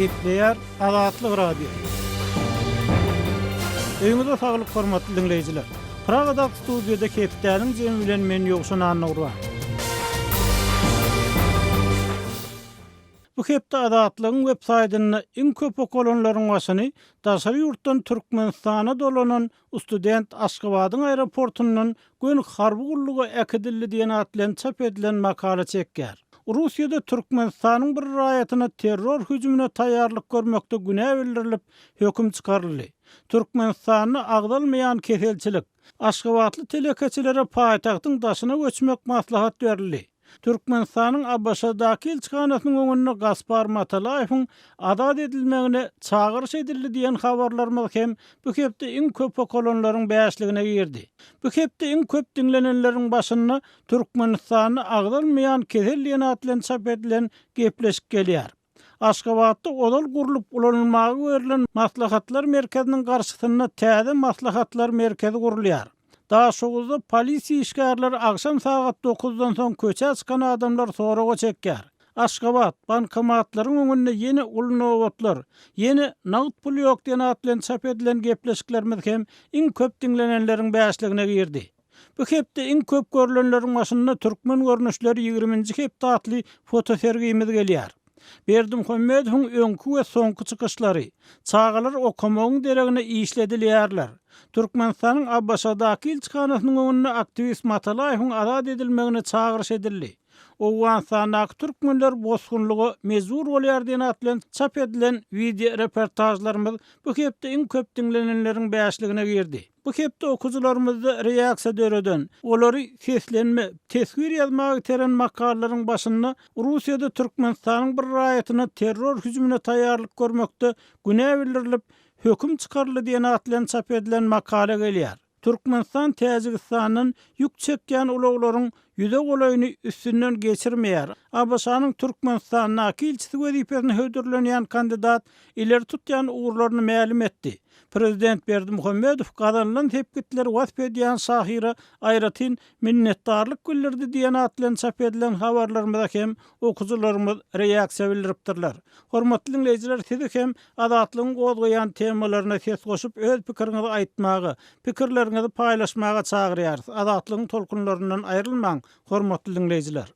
Gepleýär Azatlyk Radiosy. Öýüňize saglyk hormatly diňleýjiler. Pragadaky studiýada hepdäniň jemi bilen men Ýowşan Annagurban. Bu hepde Azatlygyň web saýtynda iň köp okalanlaryň başyny daşary ýurtdan Türkmenistana dolanan Student Aşgabadyň aeroportundan göni harby gulluga äkidildi diýen at bilen çap edilen makala çekýär. Russiýada Türkmenistanyň bir raýatyna terror hüjümine taýýarlyk görmekde günä bildirilip, höküm çykaryldy. Türkmenistanda agzalmaýan keselçilik. Aşgabatly telekeçilere paýtagtyň daşyna göçmek maslahat berildi. Türkmenistanyň ABŞ-daky ilçihanasynyň öňünde Gaspar Matalaýewiň azat edilmegine çagyryş edildi diýen habarlarymyz hem bu hepde iň köp okalanlaryň bäşligine girdi. Bu hepde iň köp diňlenenleriň başynda Türkmenistanda agzalmaýan kesel diýen at bilen çap edilen gepleşik gelýär. Aşgabatda ozal gurlup ulanylmaga berlen Maslahatlar merkeziniň garşysynda täze Maslahatlar merkezi gurulýar. Daşoguzda polisiýa işgärleri agşam sagat dokuzdan soň köçä çykan adamlary soraga çekýär. Aşgabat, bankomatlaryň öňünde ýene uly nobatlar, ýene nagt pul ýok diýen at bilen çap edilen gepleşiklerimiz hem iň köp diňlenenleriň bäşligine girdi. Bu hepde iň köp görlenleriň başynda Türkmen görnüşleri ýigriminji hepde atly fotosergimiz gelýär. Berdimuhamedowyň öňki we soňky çykyşlary, Çagalar okamagyň deregine işledilýärler, Türkmenistanyň ABŞ-daky ilçihanasynyň öňünde aktiwist Matalaýewiň azat edilmegine çagyryş edildi, Owganystandaky türkmenler bosgunlyga mejbur bolýar diýen at bilen çap edilen wideoreportažlarymyz bu hepde iň köp diňlenenleriň bäşligine girdi. Bu hepde okyjylarymyzda reaksiýa döreden, olary seslenme, teswir ýazmaga iteren makalalaryň başynda Russiýada Türkmenistanyň bir raýatyna terror hüjümine taýýarlyk görmekde günä bildirilip, höküm çykaryldy diýen at bilen çap edilen makala gelýär. Türkmenistan Täjigistandan ýük çekýän ulaglaryň ýüze golaýyny üstünden geçirmeýär. ABŞ-nyň Türkmenistandaky ilçisi wezipesine hödürlenýän kandidat ileri tutýan ugurlaryny mälim etdi. Prezident Berdimuhamedow gazanylan sepgitleri wasp edýän şahyra aýratyn minnetdarlyk bildirdi diýen at bilen çap edilen habarlarymyza hem okyjylarymyz reaksiýa bildiripdirler. Hormatly diňleýjiler sizi hem Azatlygyň gozgaýan temalaryna ses goşup öz pikiriňizi aýtmaga, pikirleriňizi paýlaşmaga çagyrýarys. Azatlygyň tolkunlaryndan aýrylmaň, hormatly diňleýjiler!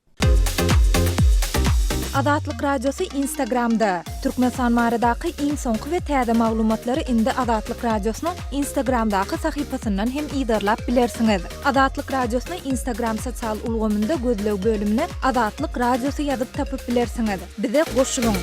Azatlyk Radiosy Instagramda! Türkmenistan baradaky iň soňky we täze maglumatlary indi Azatlyk Radiosynyň Instagramdaky sahypasyndan hem yzarlap bilersiňiz. Azatlyk Radiosyny Instagram sosial ulgamynda gözleg bölümine Azatlyk Radiosy ýazyp tapyp bilersiňiz. Bize goşulyň!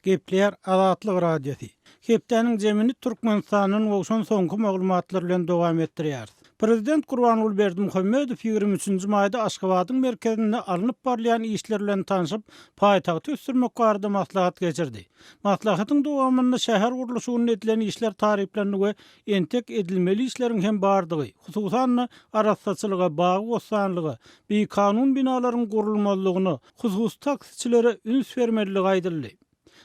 Gepleýär Azatlyk Radiosy. Hepdäniň jemini Türkmenistandan gowşan soňky maglumatlar bilen dowam etdirýäris. Prezident Gurbanguly Berdimuhamedow 23-nji maýda Aşgabadyň merkezinde alnyp barylýan işler bilen tanşyp, paýtagty ösdürmek barada maslahat geçirdi. Maslahatyň dowamynda şäher gurluşygynda edilen işler taryplandy we entek edilmeli işleriň hem bardygy, hususan-da, arassaçylyga, bagy-bossanlyga, bikanun binalaryň gurulmazlygyna, hususy taksiçilere üns bermelidigi aýdyldy.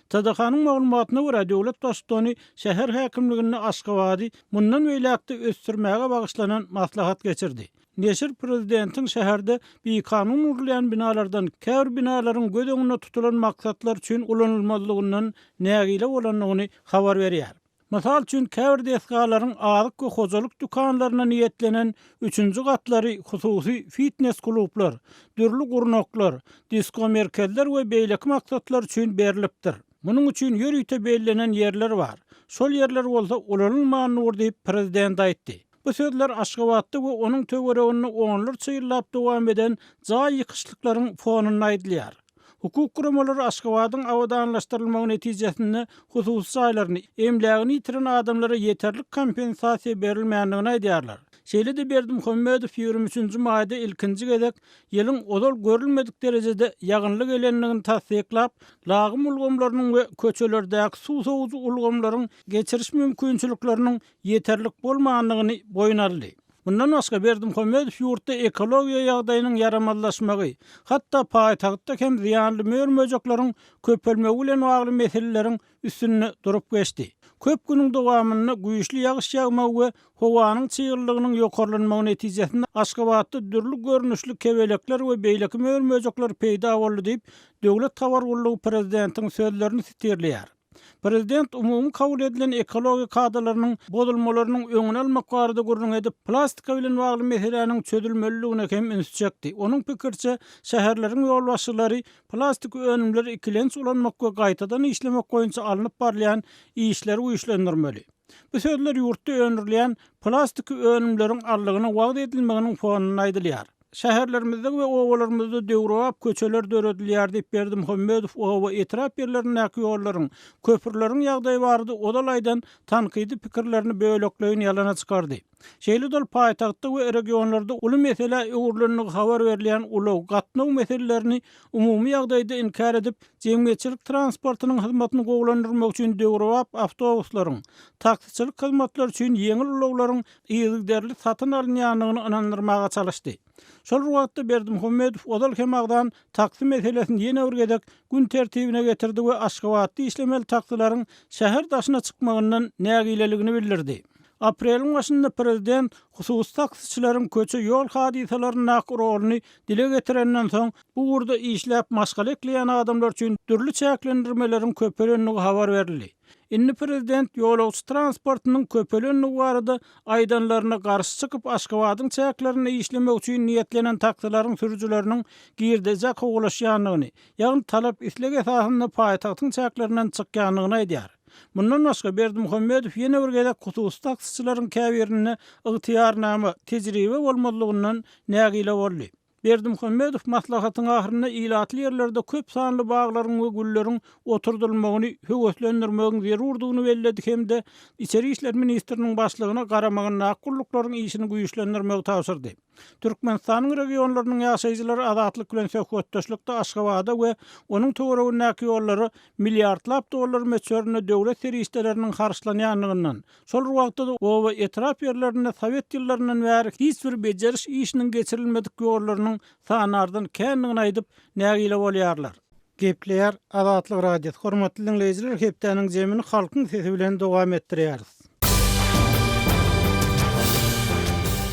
TDH-nyň maglumatyna görä, döwlet Baştutany şäher häkimliginde Aşgabady mundan beýläk-de ösdürmäge bagyşlanan maslahat geçirdi. Neşir prezidentiň şäherde bikanun gurulýan binalardan käbir binalaryň göz öňünde tutulan maksatlar üçin ulanylmazlygyndan nägile bolandygyny habar berýär. Mysal üçin, käbir desgalaryň azyk we hojalyk dükanlaryna niýetlenen üçünji gatlary hususy fitnes-klublar, dürli gurnaklar, diskomerkezler we beýleki maksatlar üçin berlipdir. Munuň üçin ýörite bellenen ýerler bar. Şol ýerler bolsa ulanylman dur diýip, prezident aýtdy. Bu sözler Aşgabatda we onuň töwereginde onlarça ýyllap dowam eden jaý ýykyşlyklaryň fonunda aýdylýar. Hukuk guramalary Aşgabadyň abadanlaşdyrylmagy netijesinde hususy jaýlaryny, emlägini ýitiren adamlara ýeterlik kompensasiýa berilmändigini aýdýarlar. Şeýle-de Berdimuhamedow 23 nji maýda ilkinji gezek ýylyň ozal görülmedik derejede ýagynly gelendigini tassyklap, lagym ulgamlarynyň we köçelerdäki suw sowujy ulgamlaryň geçiriş mümkinçilikleriniň ýeterlik bolmandygyny boýun aldy. Mundan başga, Berdimuhamedow ýurtda ekologiýa ýagdaýynyň ýaramazlaşmagy, hatda paýtagtda hem zyýanly mör-möjekleriň köpelmegi bilen bagly meseleleriň üstünde durup geçdi. Köp günüň dowamynda güýçli ýagyş ýagmagy we howanyň çyglylygynyň ýokarlanmagy netijesinde Aşgabatda dürli görnüşli kebelekler we beýleki mör-möjekler peýda boldy diýip, döwlet habar gullugy prezidentiň sözlerini sitirleýär. Prezident umumy kabul edilen ekologiýa kadalarynyň bozulmalarynyň öňüni almak barada gürrüň edip, plastika bilen bagly meseläniň çözülmelidigine hem ünsi çekdi. Onuň pikiriçe, şäherleriň ýolbaşçylary Plastik önümleri ikilenç ulanmak we gaýtadan işlemek boýunça alnyp barylýan işleri güýçlendirmeli. Bu sözler ýurtda öndürilýän plastiki önümleriň aldygyna wagyz edilmeginiň fonunda aýdylýar. Şäherlerimizde we obalarymyzda döwrebap köçeler döredilýär diýip, Berdimuhamedow oba, etrap ýerlerindäki ýollaryň, köprüleriň ýagdaýy barada ozal aýdan tankydy pikirlerini bölekleýin ýalana çykardy. Şeýle-de ol paýtagtda we regionlarda uly meselä öwrülendigi habar berilýän ulag, gatnaw meselelerini umumy ýagdaýda inkär edip, jemgyýetçilik transportynyň hyzmatyny gowulandyrmak üçin döwrebap awtobuslaryň, taksiçilik hyzmatlary üçin ýeňil ulaglaryň yzygiderli satyn alynýandygyny ynandyrmaga çalyşdy. Şol bir wagtda Berdimuhamedow ozal hem agzan taksi meselesini ýene bir gezek gün tertibine getirdi we Aşgabatda işlemeli taksileriň şäher daşyna çykmagyndan nägileligini bildirdi. Apreliň başynda prezident hususy taksiçileriň köçe-ýol hadysalaryndaky roluny dile getirenden soň, bu ugurda işläp maşgala ekleýän adamlar üçin dürli çäklendirmeleriň köpelendigi habar berildi. Indi prezident ýolagçy transportynyň köpelendigi barada aýdanlaryna garşy çykyp, Aşgabadyň çäklerinde işlemek üçin niýetlenen taksileriň sürüjileriniň girdejä kowalaşýandygyny, ýagny talap-isleg esasynda paýtagtyň çäklerinden çykýandygyny aýdýar. Mundan başga, Berdimuhamedow ýene bir gezek hususy taksiçileriň käbirinde ygtyýarnama, tejribe bolmazlygyndan nägile boldy. Berdimuhamedow maslahatyň ahyrynda ilatly ýerlerde köp sanly baglaryň we gülleriň oturdylmagyny höweslendirmegiň zerurdygyny belledi hem-de Içeri işler ministriniň başlygyna garamagyndaky gulluklaryň işini güýçlendirmegi tabşyrdy. Türkmenistanyň regionlarynyň ýaşaýjylary Azatlyk bilen söhbetdeşlikde Aşgabada we onuň töweregindäki ýollara milliardlap dollar möçberinde döwlet serişdeleriniň harçlanýandygyndan, şol bir wagtda-da oba, etrap ýerlerinde sowet ýyllaryndan bäri hiç bir bejeriş işiniň geçirilmedik ýollarynyň sanardan kändigini aýdyp, nägile bolýarlar. Gepleýär Azatlyk Radiosy, Hormatly diňleýjiler, hepdäniň jemini Halkyň sesi bilen dowam etdirýäris.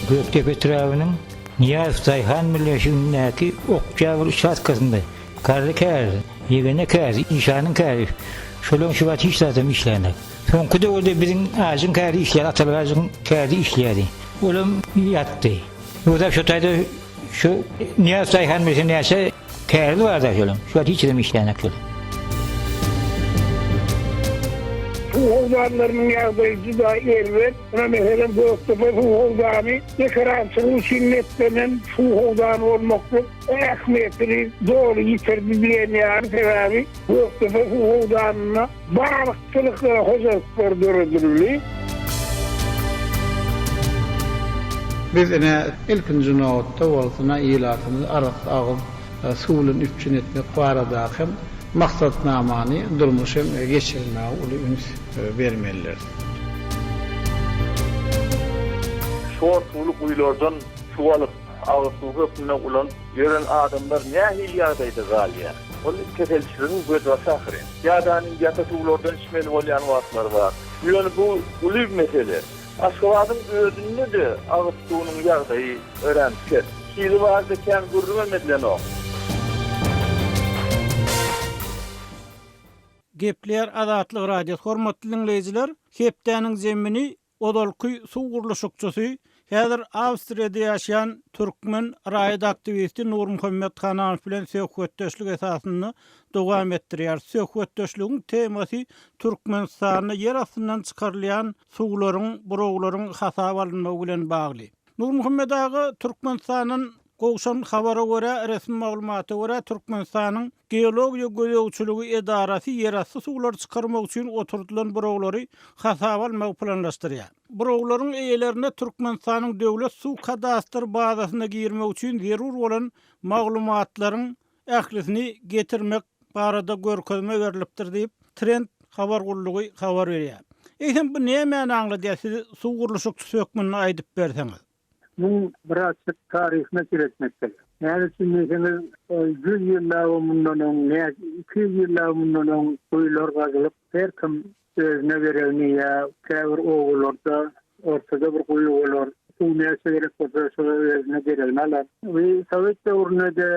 Gökdepe etrabynyň Nyýazow daýhan birleşigindäki Oktýabr uçastkasynda Garry käriz, Ýegene käriz, Işanyň käriz, şolaryň şu wagt hiç zadam işlänok. Soňky döwürde biziň Ajyň kärizi işleýär, Atalyk Ajyň kärizi işleýärdi. Olam ýatdy. Ýogsa şo taýda şu Nyýazow daýhan birleşiginde näçe Täze barda şolam. Şu wagt hiç ýerem işlänok şol. Suw howdanlarynyň ýagdaýy juda erbet. Muna meselem Gökdepe suw howdany ekerançylyk üçin niýetlenen suw howdany bolmaklyk ähmiýetini doly ýitirdi diýen ýaly, sebäbi Gökdepe suw howdanynda balykçylyk hojalyklary döredildi. Biz ine, ilkinji nobatda bolsun-a ilatymyzy arassa agyz suw bilen üpjün etmek baradaky hem maksatnamany durmuşa geçirmäge uly üns bermelidiris. Şor suwly guýulardan suw alyp, agyz suwy hökmünde ulanyp ýören adamlar nähili ýagdaýda galýar? Ol keselçiligiň gözbaşy ahyryn. Ýadanyň ýata suwlardan içmeli bolýan wagtlary bar. Ýöne bu uly mesele. Aşgabadyň özünde-de agyz suwunyň ýagdaýy örän pes. Hili barada kän gürrüňem edilenok. Gepleýär Azatlyk Radiosy Hormatly diňleýjiler, hepdäniň zemini Ozalky suw gurluşykçysy, häzir Awstriýada ýaşaýan türkmen raýat aktiwisti Nurmuhammet Hananow bilen söhbetdeşlik esasynda dowam etdirýär. Söhbetdeşligiň temasy Türkmenistanda ýer astyndan çykarylýan suwlaryň, burawlaryň hasaba alynmagy bilen bagly. Nurmuhammet aga, Türkmenistandan gowşan habara görä, resmi maglumata görä, Türkmenistanyň Geologiýa gözegçiligi edarasy ýerasty suwlary çykarmak üçin oturdylan burawlary hasaba almagy planlaşdyrýar. Burawlaryň eýelerine Türkmenistanyň döwlet suw kadastr bazasyna girmek üçin zerur bolan maglumatlaryň ählisini getirmek barada görkezme berlipdir diýip, Trend habar gullugy habar berýär. Eýsem, bu nämäni aňladýar, siz suw gurluşykçysy hökmünde aýdyp berseňiz? Muň birazjyk taryhyna seretmek gerek. Näme üçin diýseňiz, ýüz ýyllap mundan öň, 200 ýyllap mundan öň guýular gazylyp, her kim. özüne geregini ýa käbir obalarda ortada bir guýy bolar, suw näçe gerek bolsa şo özüne geregini alar. Bu sowet döwründe-de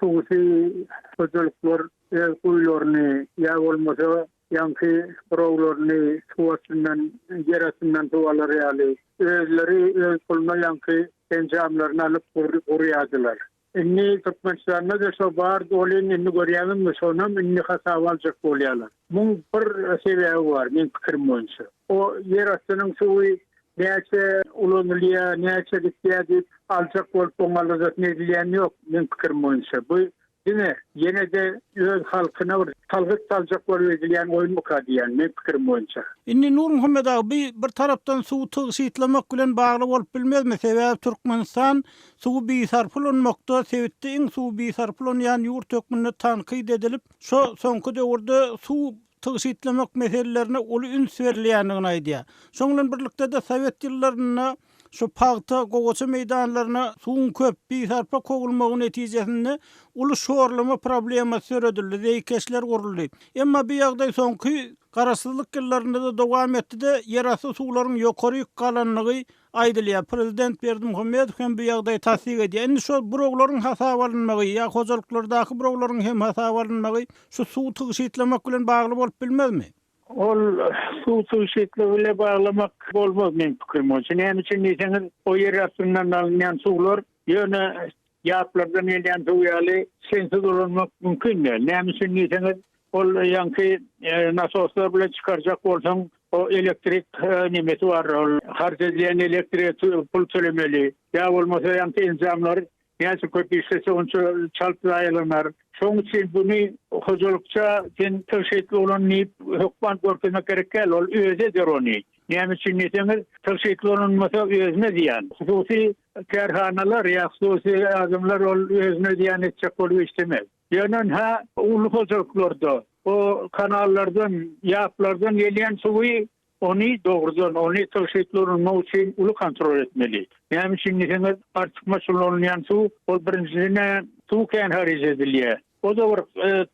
hususy hojalyklar öz guýularyny ýa bolmasa ýaňky burawlaryny suw astyndan, ýer astyndan suw alar ýaly özleri öz puluna ýaňky enjamlaryny alyp gurýardylar. Indi Türkmenistanda-da şo bar welin indi görýäňizmi şonam indi hasaba aljak bolýarlar. Muň bir sebäbi bar meň pikirim boýunça. O ýer astynyň suwy näçe ulanylýar, näçe gitýär diýip aljak bolup oň aladasyny edilýäni ýok meň pikirim boýunça. Bu diňe ýene-de öz halkyna bir salgyt saljak bolup edilýän oýunmyka diýýän meň pikirim boýunça. Indi Nurmuhammet aga bi bir tarapdan suwy tygşytlamak bilen bagly bolup bilmezmi? Sebäbi Türkmenistan Suwy bisarpa ulanmakda sebitde iň suwy bisarpa ulanýan ýurt hökmünde tankyt edilip, şo soňky döwürde suw tygşytlamak meselelerine uly üns berilýändigini aýdýar. Şoň bilen birlikde-de sowet ýyllarynda şu pagta, gowaça meýdanlaryna suwuň köp, bisarpa kowulmagy netijesinde uly şorlama problemasy döredildi, zeýkeşler guruldy. Emma bu ýagdaý soňky Garaşsyzlyk ýyllarynda-da dowam etdi-de, ýerasty suwlaryň ýokaryk galandygy Aýdylýar. Prezident Berdimuhamedow hem bu ýagdaýy tassyk edýär. Indi şol burawlaryň hasaba alynmagy ýa hojalyklardaky burawlaryň hem hasaba alynmagy şu suw tygşytlamak bilen bagly bolup bilmezmi? Ol suw tygşytlygy bile baglamak bolmaz meň pikirim boýunça. Näme üçin diýseňiz, o ýer astyndan alynýan suwlar ýöne ýaplardan gelýän suw ýaly sensiz ulanmak mümkin däl. Näme üçin diýseňiz, ol ýaňky nasoslar bilen çykarjak bolsaň, o elektrik nemesi bar, ol harç edilýän elektrige pul tölemeli. Ýa bolmasa ýaňky enjamlar näçe köp işlese onça çalt zaýalanar. Şonuň üçin buny hojalykça sen tygşytly ulan diýip hökman görkezmek gerek däl, ol özi eder ony. Näme üçin diýseňiz, tygşytly ulanmasa özüne zyýan. Hususy kärhanalar ýa hususy adamlar ol özüne zyýan etjek bolup işlemez. Ýöne hä uly hojalyklarda o kanallardan, ýaplardan gelýän suwy ony dogrudan, ony tygşytly ulanmak üçin uly kontrol etmeli. Näme üçin diýseňiz, artykmaç ulanylýan suw, ol birinjiden-ä suw kän haryj edilýär. O-da bir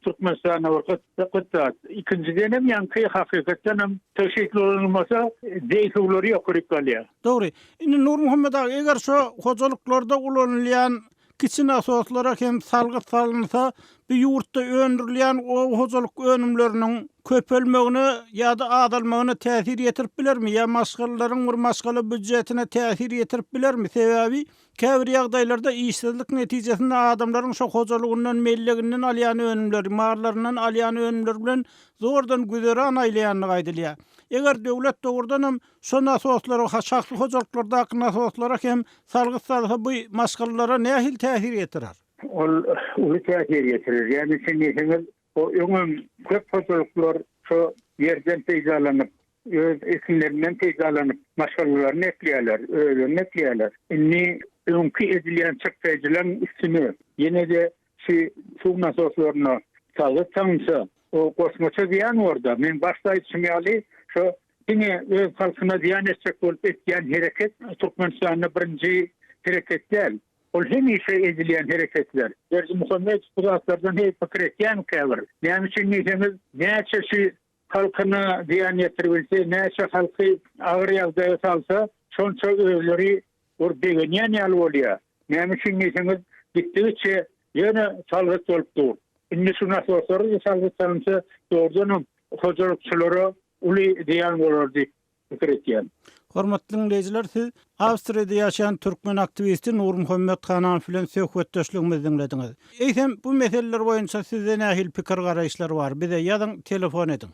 Türkmenistanda bir gyt zat. Ikinjidenem ýaňky hakykatdanam tygşytly ulanylmasa zeý suwlary ýokaryk galýar. Dogry. Indi Nurmuhammet aga eger şo hojalyklarda ulanylýan kiçi nasoslara hem salgyt salynsa, bu ýurtda öndürilýän oba hojalyk önümleriniň köpelmegine ýa-da azalmagyna täsir ýetirip bilermi ýa maşgalalaryň bir maşgala býujetine täsir ýetirip bilermi? Sebäbi Käbir ýagdaýlarda işsizlik netijesinde adamlaryň şo hojalygyndan, melleginden alýan önümleri, mallaryndan alýan önümleri bilen zordan güzeran aýlaýandygy aýdylýar. Eger döwlet dogrudanam şo nasoslara, şahsy hojalyklardaky nasoslara hem salgyt salsa bu maşgalalara nähili täsir ýetirer? Ol uly täsir ýetirer. Näme üçin diýseňiz, o öňem köp hojalyklar şo ýerden peýdalanyp, Öz ekinlerinden peýdalanyp, maşgalalaryny ekleýärler, özlerini ekleýärler. Indi öňki edilýän çykdaýjylaryň üstüne ýene-de şu suw nasoslaryna salgyt salynsa, o goşmaça zyýan bor-da. Meň başda aýdyşym ýaly, şo diňe öz halkyna zyýan etjek bolup etýän hereket Türkmenistanda birinji hereket däl. Ol hemişe edilýän hereketler. Berdimuhamedow bu zatlardan heý pikir etýärmi käbir? Näme üçin diýseňiz, näçe şu halkyna zyýan ýetiribilse, näçe halky agyr ýagdaýa salsa, şonça özleri bir begenýän ýaly bolýar. Näme üçin diýseňiz, gitdigiçe ýöne salgyt bolup dur. Indi şu nasoslara-da salgyt salynsa, dogrudanam hojalykçylara uly zyýan bolar diýip pikir etýän. Hormatly diňleýjiler siz Awstriýada ýaşaýan türkmen aktiwisti Nurmuhammet Hananow bilen söhbetdeşligimizi diňlediňiz. Eýsem bu meseleler boýunça sizde nähili pikir garaýyşlar bar bize ýazyň telefon ediň.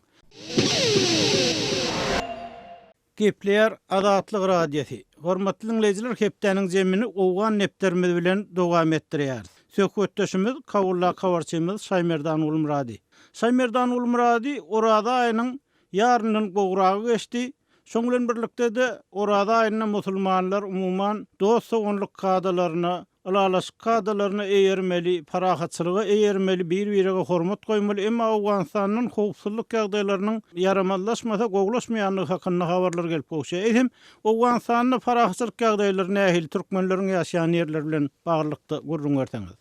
Gepleýär Azatlyk Radiosy. Hormatly diňleýjiler hepdäniň jemini owgan depderimiz bilen dowam etdirýäris. Söhbetdeşimiz Kabuldaky habarçymyz Şaýmerdan Gulmyrady. Şaýmerdan Gulmyrady Oraza aýynyň Ýaryndan gowragy geçdi. Şoň bilen birlikde-de, Oraza aýynda musulmanlar, umuman, dost-doganlyk kadalaryna, ylalaşyk kadalaryna eýermeli, parahatçylyga eýermeli, bir-birege hormat goýmaly, emma Owganystandan howpsuzlyk ýagdaýlarynyň ýaramazlaşmasa gowulaşmaýandygy hakynda habarlar gelip gowuşýar. Eýsem, Owganystanda parahatçylyk ýagdaýlary nähili, türkmenleriň ýaşaýan ýerleri bilen baglylykda gürrüň berseňiz?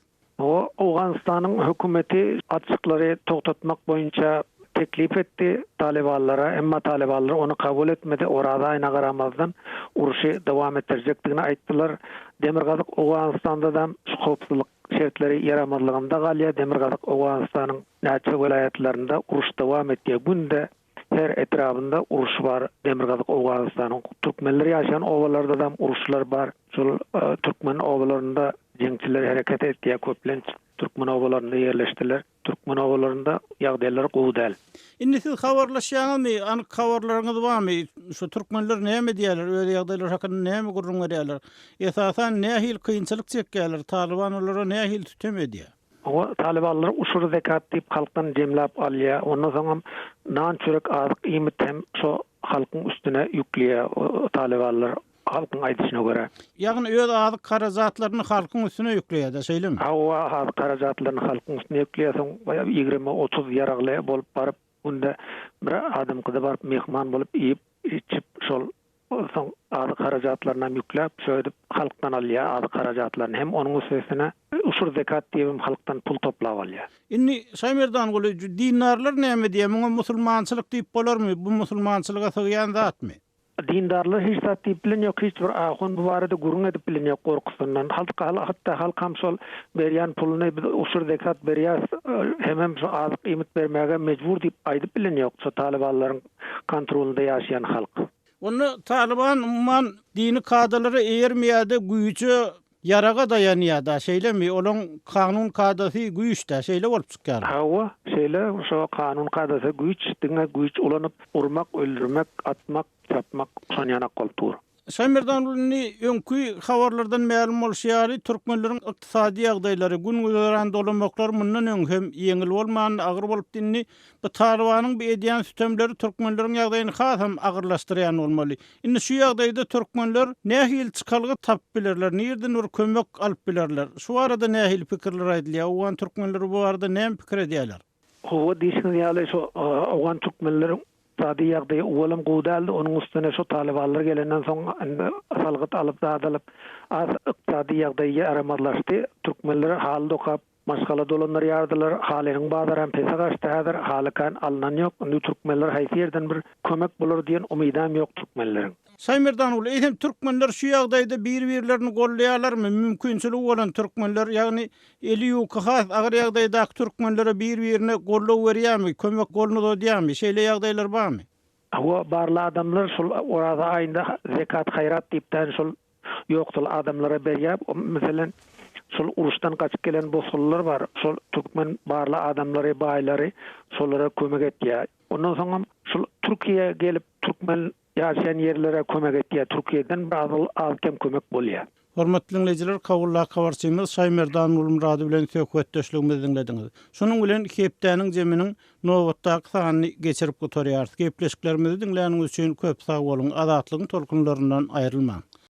Owganystanyň hökümeti atyşyklary togtatmak boýunça. teklip etdi talybanlara, emma talybanlar ony kabul etmedi, Oraza aýyna garamazdan urşy dowam etdirjekdigini aýtdylar. Demirgazyk Owganystanda-da şu howpsuzlyk şertleri ýaramazlygynda galýar. Demirgazyk Owganystanyň näçe welaýatlarynda uruş dowam etýär. Günde her etrabynda uruş bar. Demirgazyk Owganystanyň türkmenler ýaşaýan obalarda-da uruşlar bar. Şol türkmen obalarynda jeňçiler hereket etýär köplenç. Türkmen obalarynda ýerleşdiler. Türkmen obalarynda ýagdaýlar gowy däl. Indi siz habarlaşýaňyzmy, anyk habarlaryňyz barmy? Şu türkmenler näme diýýärler, öz ýagdaýlary hakynda näme gürrüň berýärler? Esasan nähili kynçylyk çekýärler, Talyban olara nähili sütem edýär? Oňa talybanlar uşur zekat diýip halkdan jemläp alýar. Ondan soňam nan çörek azyk iýmit hem şo halkyň üstüne ýükleýär talybanlar. Halkyň aýdyşyna görä. Ýagny öz azyk harajatlaryny halkyň üstüne ýükleýär-dä, şeýlemi? Hawa, azyk harajatlaryny halkyň üstüne ýükleýär, soň baýagy 20-30 ýaragly bolup baryp, günde bir adamkyda baryp myhman bolup iýip, içip, şol soň azyk harajatlarynam ýükläp, şöýdüp halkdan alýar azyk harajatlaryny hem onuň üstesine uşur zekat diýibem halkdan pul toplap alýar. Indi Şaýmerdanguly, dindarlar näme diýýär, muňa musulmançylyk diýip bolarmy, bu musulmançylyga sygýan zatmy? Dindarlar hiç zat diýip bilen ýok, hiç bir ahun bu barada gürrüň edip bilen ýok gorkusyndan. Hatda halkam şol berýän puluny biz uşur zekat berýäs, hemem şu azyk iýmit bermäge mejbur diýip aýdyp bilen ýok şo talybanlaryň kontrolynda ýaşaýan halk. Onda talyban umuman dini kadalara eýermeýärde güýje Ýaraga daýanýar-da, şeýlemi? Olaň kanun-kadasy güýç-dä, şeýle bolup çykýar. Hawa, şeýle, şo kanun-kadasy güýç, diňe güýç ulanyp, urmak, öldürmek, atmak, çapmak, şon ýanak bolup dur. Şaýmerdan indi öňki habarlardan mälim bolşy ýaly, türkmenleriň ykdysady ýagdaýlary, gün-güzeran dolamaklary mundan öň hem ýeňil bolmandy, agyr bolupdy. Indi bu Talybanyň bu edýän sütemleri türkmenleriň ýagdaýyny hasam agyrlaşdyrýan bolmaly. Indi şu ýagdaýda türkmenler nähili çykalga tapyp bilerler, nirden bir kömek alyp bilerler? Şu barada nähili pikirler aýdylýar? Owgan türkmenleri bu barada näme pikir edýärler? Hawa, diýşiňiz ýaly, şu owgan türkmenleriň ykdysady ýagdaýy owalam gowy däldi, onuň üstüne şu talybanlar gelenden soň indi salgyt alyp, zat alyp, az ykdysady ýagdaýy ýaramazlaşdy. Türkmenler haly dokap, Maşgala dolandyrýardylar, halynyň bazaram pese gaçdy häzir, haly kän alynan ýok, indi türkmenler haýsy ýerden bir kömek bolar diýen umydam ýok türkmenleriň. Şaýmerdanguly, eýsem türkmenler şu ýagdaýda bir-birlerini goldaýarlarmy, mümkinçiligi bolan türkmenler, ýagny eli ýuka has agyr ýagdaýdaky türkmenlere bir-birine goldaw berýärmi, kömek goluny uzadýarmy, şeýle ýagdaýlar barmy? Hawa barly adamlar şol oraza aýynda zekat haýrat diýipdän şol ýoksul adamlara berýär. Meselem, şol uruşdan gaçyp gelen bosgunlar bar, şol türkmen barly adamlary, baýlary şolara kömek etýär. Ondan soňam şol Türkiýä gelip türkmen ýaşaýan ýerlere kömek etýär. Türkiýeden biraz az-kem kömek bolýar. Hormatly diňleýjiler, Kabuldaky habarçymyz Şaýmerdan Gulmyrady bilen söhbetdeşligimizi diňlediňiz. Şunuň bilen hepdäniň jeminiň nobatdaky sanyny geçirip gutarýarys. Gepleşiklerimizi diňläniňiz üçin köp sag boluň, Azatlygyň tolkunlaryndan aýrylmaň!